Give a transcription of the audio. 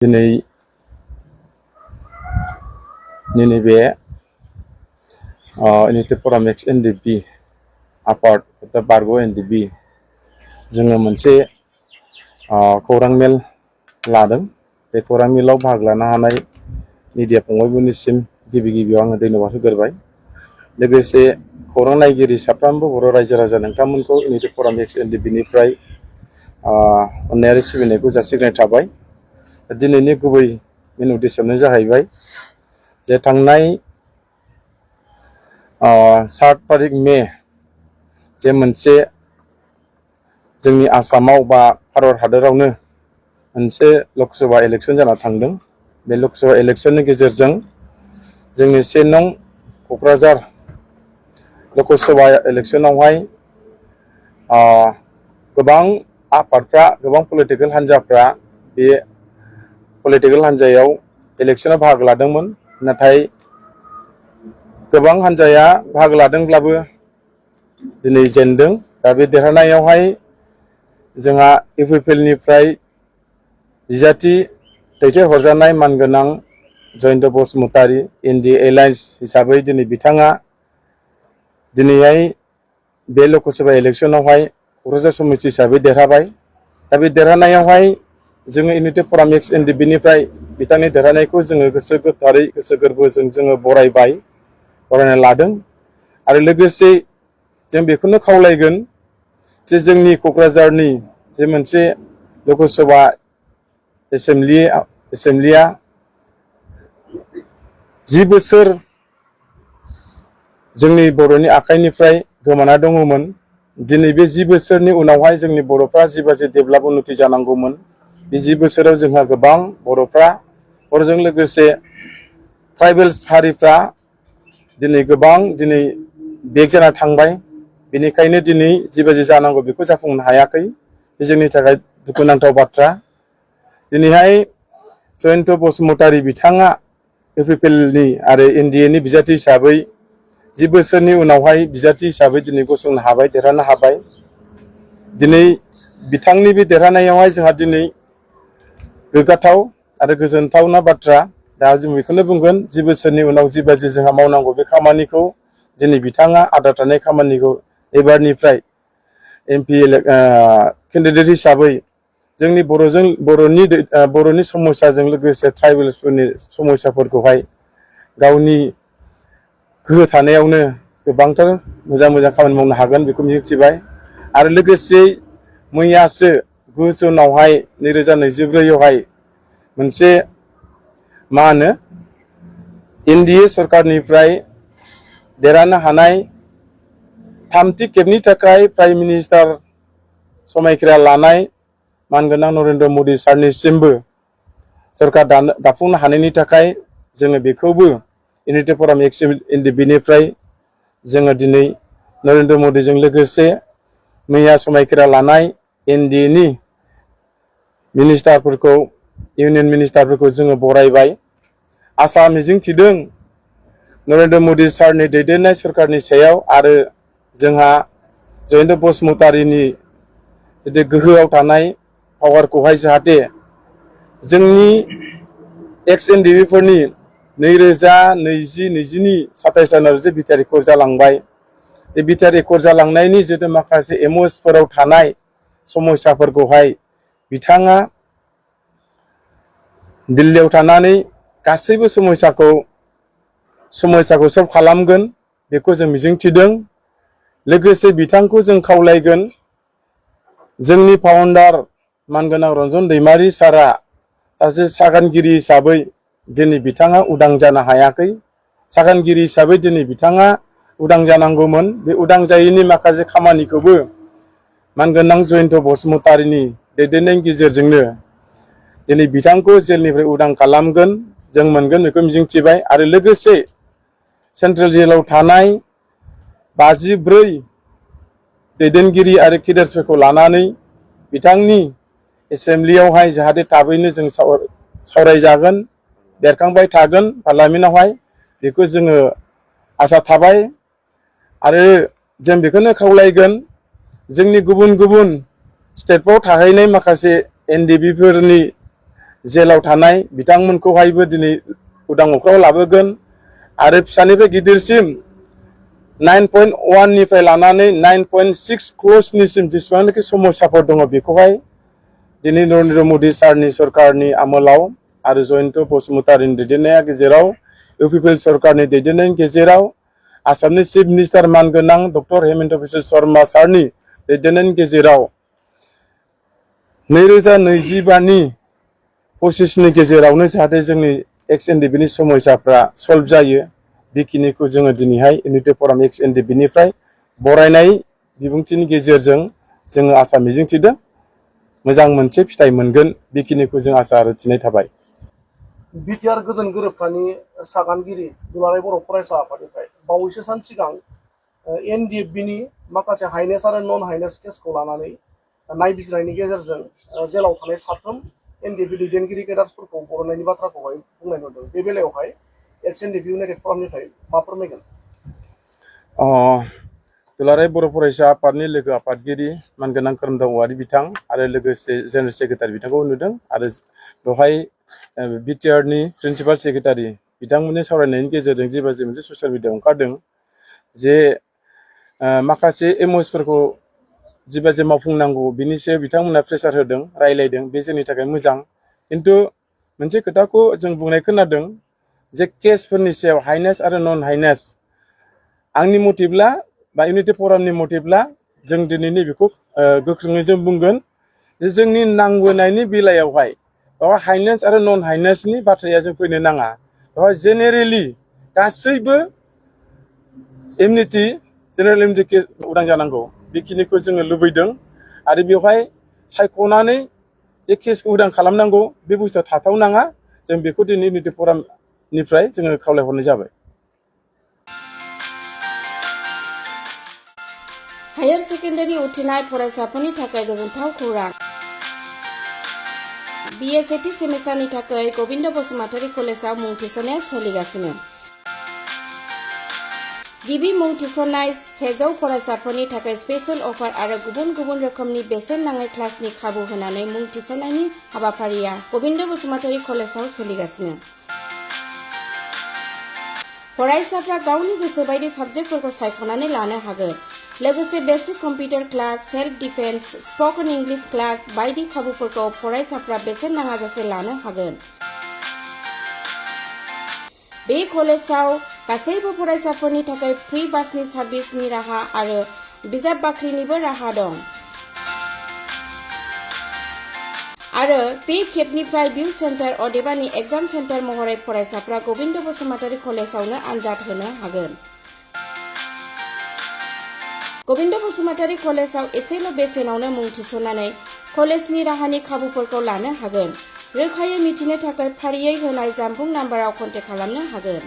दिनै नैबे इउनिटेड फराम एक्स एनडिपि आफाद दा बारग' एनडिपि जोङो मोनसे खौरां मेल लादों। बे खौरां मेलाव बाहागो लानो हानाय मिडिया फंबायमोननिसिम गिबियाव आङो धन्यबाद होग्रोबाय। लोगोसे खौरां नायगिरि साफ्रोमबो बर' रायजो राजा नोंथांमोनखौ इउनिटेड फराम एक्स एनडिपिनिफ्राय अननायारि सिबिनायखौ जासिग्रोनाय थाबाय। दिनैनि गुबै मेन उद्देश्यआनो जाहैबाय जे थांनाय 7 तारिख मे जे मोनसे जोंनि आसामाव बा भारत हादरावनो मोनसे लकसभा इलेक्शन जाना थांदों। बे लकसभा इलेक्शननि गेजेरजों जोंनि 1 नं क'क्राझार लकसभा इलेक्शनावहाय गोबां आफादफ्रा गोबां पलिटिकेल हान्जाफ्रा बे पलिटिकेल हान्जायाव इलेक्शनाव बाहागो लादोंमोन। नाथाय गोबां हान्जाया बाहागो लादोंब्लाबो दिनै जेनदों। दा बे देरहानायावहाय जोंहा इउपिपिएलनिफ्राय बिजाथि दैथायहरजानाय मानगोनां जयन्त बसुमतारी इन्डिया एलायन्स हिसाबै दिनै बिथाङा दिनैहाय बे लकसभा इलेक्शनावहाय क'क्राझार समिति हिसाबै देरहाबाय। दा बे देरहानायावहाय जोङो इउनिटेड फराम एक्स एनडिपिनिफ्राय बिथांनि देरहानायखौ जोङो गोसो गोथारै गोसो गोरबोजों जोङो बरायना लादों। आरो लोगोसे जों बेखौनो खावलायगोन जे जोंनि क'क्राझारनि जे मोनसे लकसभा एसेम्ब्लिया 10 बोसोर जोंनि बर'नि आखाइनिफ्राय गोमाना दङमोन। दिनै बे 10 बोसोरनि उनावहाय जोंनि बर'फ्रा जिबायदि डेभेलप उन्नति जानांगौमोन, बे 10 बोसोराव जोंहा गोबां बर'जों लोगोसे ट्राइबेल्स हारिफ्रा दिनै गोबां बेक जाना थांबाय। बेनिखायनो दिनै जिबायदि जानांगौ बेखौ जाफुंनो हायाखै। बे जोंनि थाखाय दुखुनांथाव बाथ्रा। दिनैहाय जयन्त बसुमतारी बिथाङा इउपिपिएलनि आरो एनडिएनि बिजाथि हिसाबै 10 बोसोरनि उनावहाय बिजाथि हिसाबै दिनै गसंनो हाबाय, देरहानो हाबाय। दिनै बिथांनि बे देरहानायावहाय जोंहा दिनै गोग्गाथाव आरो गोजोनथावना बाथ्रा। दा जों बेखौनो बुंगोन 10 बोसोरनि उनाव जिबायदि जोंहा मावनांगौ बे खामानिखौ दिनै बिथाङा आद्रा थानाय खामानिखौ एबारनिफ्राय एमपि केन्डिडेट हिसाबै जोंनि बर'नि समस्याजों लोगोसे ट्राइबेल्सफोरनि समस्याफोरखौहाय गावनि गोहो थानायावनो गोबांथार मोजां खामानि मावनो हागोन बेखौ मिजिंथिबाय। आरो लोगोसे मैयासो 9 जुनावहाय 2024आवहाय मोनसे एनडिए सरकारनिफ्राय देरहानो हानाय 3थि खेबनि थाखाय प्राइम मिनिस्टार समायखिरा लानाय मानगोनां नरेन्द्र मदि सारनिसिमबो सरकार दाफुंनो हानायनि थाखाय जोङो बेखौबो इउनिटेड फराम एक्स एनडिपिनिफ्राय जोङो दिनै नरेन्द्र मदिजों लोगोसे मैया समायखिरा लानाय एनडिएनि मिनिस्टारफोरखौ इउनियन मिनिस्टारफोरखौ जोङो बरायबाय। आसा मिजिंथिदों नरेन्द्र मदि सारनि दैदेननाय सरकारनि सायाव आरो जोंहा जयन्त बसुमतारीनि जुदि गोहोआव थानाय पावारखौहाय जाहाथे जोंनि एक्स एनडिपिफोरनि 2020-22 27 जानुवारि जे बिटिआर एकर्ड जालांबाय, बे बिटिआर एकर्ड जालांनायनि जितु माखासे एमअएसफोराव थानाय समस्याफोरखौहाय बिथाङा दिल्लीयाव थानानै गासैबो समस्याखौ सल्भ खालामगोन बेखौ जों मिजिंथिदों। लोगोसे बिथांखौ जों खावलायगोन जोंनि फाउन्डार मानगोनां रन्जन दैमारि सारा सासे सागानगिरि हिसाबै दिनै बिथाङा उदां जानो हायाखै। सागानगिरि हिसाबै दिनै बिथाङा उदां जानांगौमोन। बे उदां जायैनि माखासे खामानिखौबो मानगोनां जयन्त बसुमतारीनि दैदेननायनि गेजेरजोंनो दिनै बिथांखौ जेलनिफ्राय उदां खालामगोन जों मोनगोन बेखौ मिजिंथिबाय। आरो लोगोसे सेन्ट्रेल जेलाव थानाय 54 दैदेनगिरि आरो केडार्सफोरखौ लानानै बिथांनि एसेम्ब्लियावहाय जाहाथे थाबैनो जों सावरायजागोन, बेरखांबाय थागोन पार्लामेन्टआवहाय, बेखौ जोङो आसा थाबाय। आरो जों बेखौनो खावलायगोन जोंनि गुबुन स्टेटफ्राव थाहैनाय माखासे एनडिपिफोरनि जेलाव थानाय बिथांमोनखौहायबो दिनै उदां अख्राङाव लाबोगोन आरो फिसानिफ्राय गिदिरसिम 9.1 निफ्राय लानानै 9.6 क्र'र्सनिसिम जेसेबांनाखि समस्याफोर दङ बेखौहाय दिनै नरेन्द्र मदि सारनि सरकारनि आमोलाव आरो जयन्त बसुमतारीनि दैदेननाया गेजेराव इउपिपिएल सरकारनि दैदेननायनि गेजेराव आसामनि चिफ मिनिस्टार मानगोनां डक्टर हेमन्त बिश्व शर्मा सारनि दैदेननायनि गेजेराव 2025 नि 25 नि गेजेरावनो जाहाथे जोंनि एक्स एनडिपिनि समस्याफ्रा सल्भ जायो बेखिनिखौ जोङो दिनैहाय इउनिटि फराम एक्स एनडिपिनिफ्राय बरायनाय बिबुंथिनि गेजेरजों जोङो आसा मिजिंथिदों मोजां मोनसे फिथाइ मोनगोन बेखिनिखौ जों आसा आरो थिनाय थाबाय। बिटिआर गोजोन गोरोबथानि सागानगिरि दुलाराय बर' फरायसा आफादनिफ्राय बावैसो सान सिगां एनडिएफबिनि माखासे हाइनेस आरो नन हाइनेस केसखौ लानानै नायबिजिरनायनि गेजेरजों जेलाव थानाय साफ्रोम एनडिएफबि दैदेनगिरि केडार्सफोरखौ बरनायनि बाथ्राखौहाय बुंनाय नुदों। बे बेलायावहाय एक्स एनडिएफबि इउनाइटेड फरामनिफ्राय मा फोरमायगोन? दुलाराय बर' फरायसा आफादनि लोगो आफादगिरि मानगोनां खोरोमदाव औवारी बिथां आरो लोगोसे जेनेरेल सेक्रेटारि बिथांखौ नुदों आरो बेवहाय बिटिआरनि प्रिन्सिपाल सेक्रेटारि बिथांमोननि सावरायनायनि गेजेरजों जेबादि मोनसे ससियेल मिडियायाव ओंखारदों जे माखासे एमअएसफोरखौ जिबादि मावफुंनांगौ बिनि सायाव बिथांमोना प्रेसार होदों रायलायदों बे जोंनि थाखाय मोजां। खिन्थु मोनसे खोथाखौ जों बुंनाय खोनादों जे केसफोरनि सायाव हाइनेस आरो नन हाइनेस आंनि मथेब्ला बा इउनिटि फरामनि मथेब्ला जों दिनै नैबेखौ गोख्रोङै जों बुंगोन जे जोंनि नांबोनायनि बेलायावहाय बेवहाय हाइनेस आरो नन हाइनेसनि बाथ्राया जों फैनो नाङा। बेवहाय जेनेरेलि गासैबो इउनिटि जेनेरेल इउनिटि केस उदां जानांगौ बेखिनिखौ जोङो लुबैदों आरो बेवहाय सायख'नानै बे केसखौ उदां खालामनांगौ बे बुस्थुआ थाथावनाङा। जों बेखौ दिनै इउनिटि फरामनिफ्राय जोङो खावलायहरनाय जाबाय। हायर सेकेन्डारि उथ्रिनाय फरायसाफोरनि थाखाय गोजोनथाव खौरां। बिए सेथि सेमिस्टारनि थाखाय गबिन्द बसुमतारी कलेजाव मुं थिसननाया सोलिगासिनो। गिबि मुं थिसननाय 100 फरायसाफोरनि थाखाय स्पेशल अफार आरो गुबुन गुबुन रोखोमनि बेसेन नाङै क्लासनि खाबु होनानै मुं थिसननायनि हाबाफारिया गबिन्द बसुमतारी कलेजाव सोलिगासिनो। फरायसाफ्रा गावनि गोसो बायदि साबजेक्टफोरखौ सायख'नानै लानो हागोन। लोगोसे basic computer class, self defence, spoken English class बायदि खाबुफोरखौ फरायसाफ्रा बेसेन नाङाजासे लानो हागोन। बे कलेजाव गासैबो फरायसाफोरनि थाखाय फ्रि बासनि सार्भिसनि राहा आरो बिजाब बाख्रिनिबो राहा दं। आरो बे खेबनिफ्राय भिउ सेन्टार अदेबानि एग्जाम सेन्टार महरै फरायसाफ्रा गबिन्द बसुमतारी कलेजावनो आनजाद होनो हागोन। गबिन्द बसुमतारी कलेजाव एसेल' बेसेनावनो मुं थिसननानै कलेजनि राहानि खाबुफोरखौ लानो हागोन। रोखायै मिथिनो थाखाय फारियै होनाय जानबुं नाम्बाराव कन्टेक्ट खालामनो हागोन।